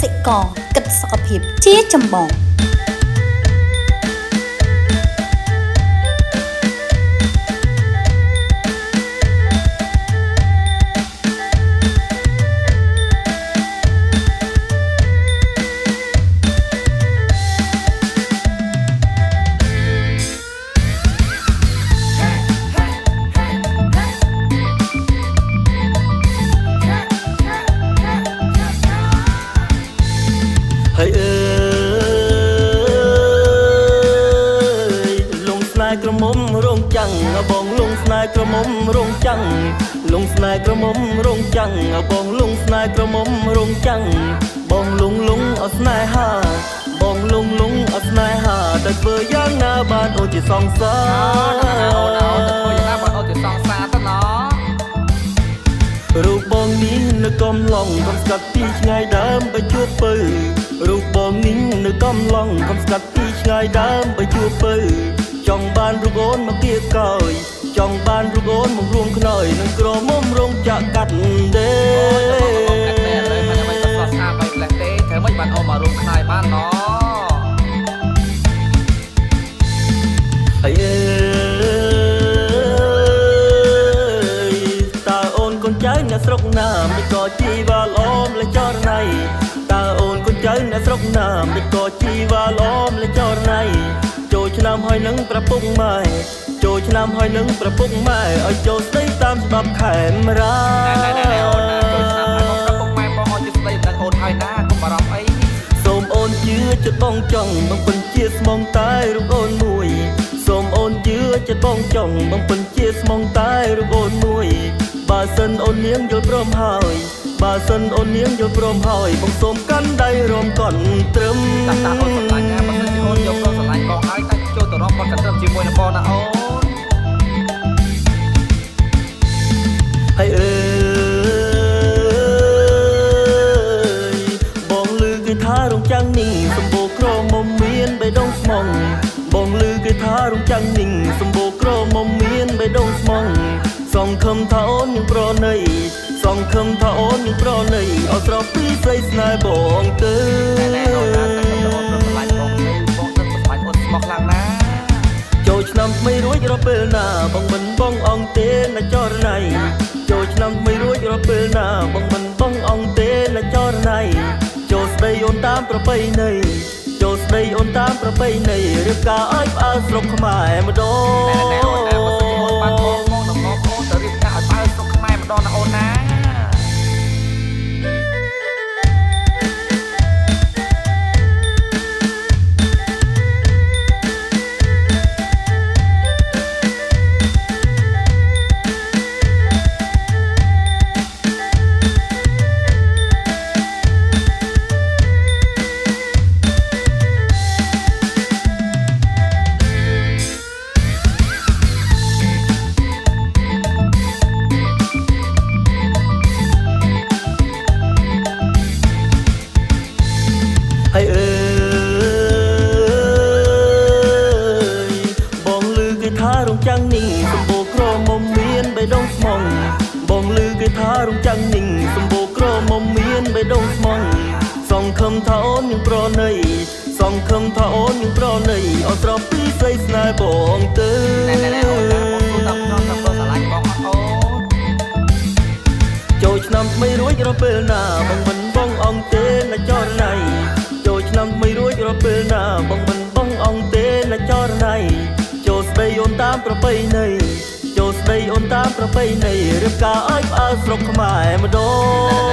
សិករគិតសុខភាពជាចម្បង ហើយអើយលងស្នេហ៍ក្រមុំរងចាំងបងលងស្នេហ៍ក្រមុំរងចាំងលងស្នេហ៍ក្រមុំរងចាំងបងលងស្នេហ៍ក្រមុំរងចាំងបងលងលងអត់ស្នេហាបងលងលងអត់ស្នេហាតែធ្វើយ៉ាងណាបានអូនជាសង្សា អូ រ ណាអូនអូនទៅធ្វើយ៉ាងណាបានអូនជាសង្សារទៅណ រូបបងនេះនៅកំឡងកំស្កាត់ពីឆ្ងាយដើមបើជួបពៅរូបបងនេះនៅកំឡងកំស្កាត់ពីឆ្ងាយដើមបើជួបពៅចង់បានរូបអូនមកគៀកយចង់បានរូបអូនមករួមខ្នើយនឹងក្រមុំរោងចក្រកាត់ដេ អូយតែបងកំពុងកាត់តែឥឡូវមិនអ្វីក៏ស្រស់ស្អាតបែបផ្លេះទេធ្វើម៉េចបានអូនមករួមខ្នើយបានណ ហើយអើយតើអូនកូនចៅអ្នកស្រុកណាមិនក៏ជីវ៉ាល្អមលេចរណៃតើអូនកូនចៅអ្នកស្រុកណាមិនក៏ជីវ៉ាល្អមលេចរណៃចូលឆ្នាំហើយនឹងប្រពុកម៉ែចូលឆ្នាំហើយនឹងប្រពុកម៉ែឲ្យចូលស្ដីតាមច្បាប់ខេមរា ណែណែណែណែអូនណាចូលឆ្នាំហើយបងប្រុសពុកម៉ែបងអូនជាស្ដីមិនដឹងអូនហើយណាកុំបារម្ភអី សូមអូនជឿចិត្តបងចង់បងពិនជាស្មងតែរូបអូនមួយសូមអូនជឿចិត្តបងចង់បងពិនជាស្មងតែរូបអូនមួយបើសិនអូននាងយល់ព្រមហើយបើសិនអូននាងយល់ព្រមហើយបងសូមកាន់ដៃរំកន់ត្រឹម តាតាអូនស្រឡាញ់ណាបើសិនជាអូនយកព្រមស្រឡាញ់បងហើយតែចូលទៅរាប់បត់កន្ត្រឹមជាមួយនឹងបងណាអូន ហើយអើយបងលឺគេថារោងចាំងនេះសម្បូរក្រមុំមានបេះដូងស្មងបងលឺគេថារោងចាំងនេះសម្បូរក្រមុំមានបេះដូងស្មងសង្ឃឹមថាអូននឹងប្រណីសង្ឃឹមថាអូននឹងប្រណីអត់ស្រស់ពីស្រីស្នេហ៍បងទៅ ណែណែអូនណាតែខ្ញុំអូនព្រមស្រឡាញ់បងទៅបងនឹងស្រឡាញ់អូនស្មោះខ្លាំងណាស់ ចូលឆ្នាំថ្មីរួចរាល់ពេលណាបងមិនបងអង្គទេណាចរណៃចូលឆ្នាំថ្មីរួចរាល់ពេលណាបងមិនបងអង្គទេណាចរណៃចូលស្ដីអូនតាមប្រពៃណីចូលស្ដីអូនតាមប្រពៃណីរៀបការឲ្យផ្អើលស្រុកខ្មែរម្ដង ណែណែអូនណាបើសិនជាអូនបានបងបងនឹងបងអូនទៅរៀបការឲ្យបើស្រុកខ្មែរម្ដងណាអូនណា ហើយអើយបងលឺគេថារោងចាំងនេះសម្បូរក្រមុំមានបេះដូងស្មងបងលឺគេថារោងចាំងនេះសម្បូរក្រមុំមានបេះដូងស្មងសង្ឃឹមថាអូននឹងប្រណីសង្ឃឹមថាអូននឹងប្រណីអត់ស្រស់ពីស្រីស្នេហ៍បងទៅ ណែណែណែអូនណាបងសួរតាមត្រង់ថាបងស្រឡាញ់បងអត់អូន ចូលឆ្នាំថ្មីរួចរាល់ពេលណាបងមិនបងអង្គទេណាចរណៃចូលឆ្នាំថ្មីរួចរាល់ពេលណាបងមិនបងអង្គទេណាចរណៃចូលស្ដីអូនតាមប្រពៃណីចូលស្ដីអូនតាមប្រពៃណីរៀបការឲ្យផ្អើលស្រុកខ្មែរម្ដង ណែ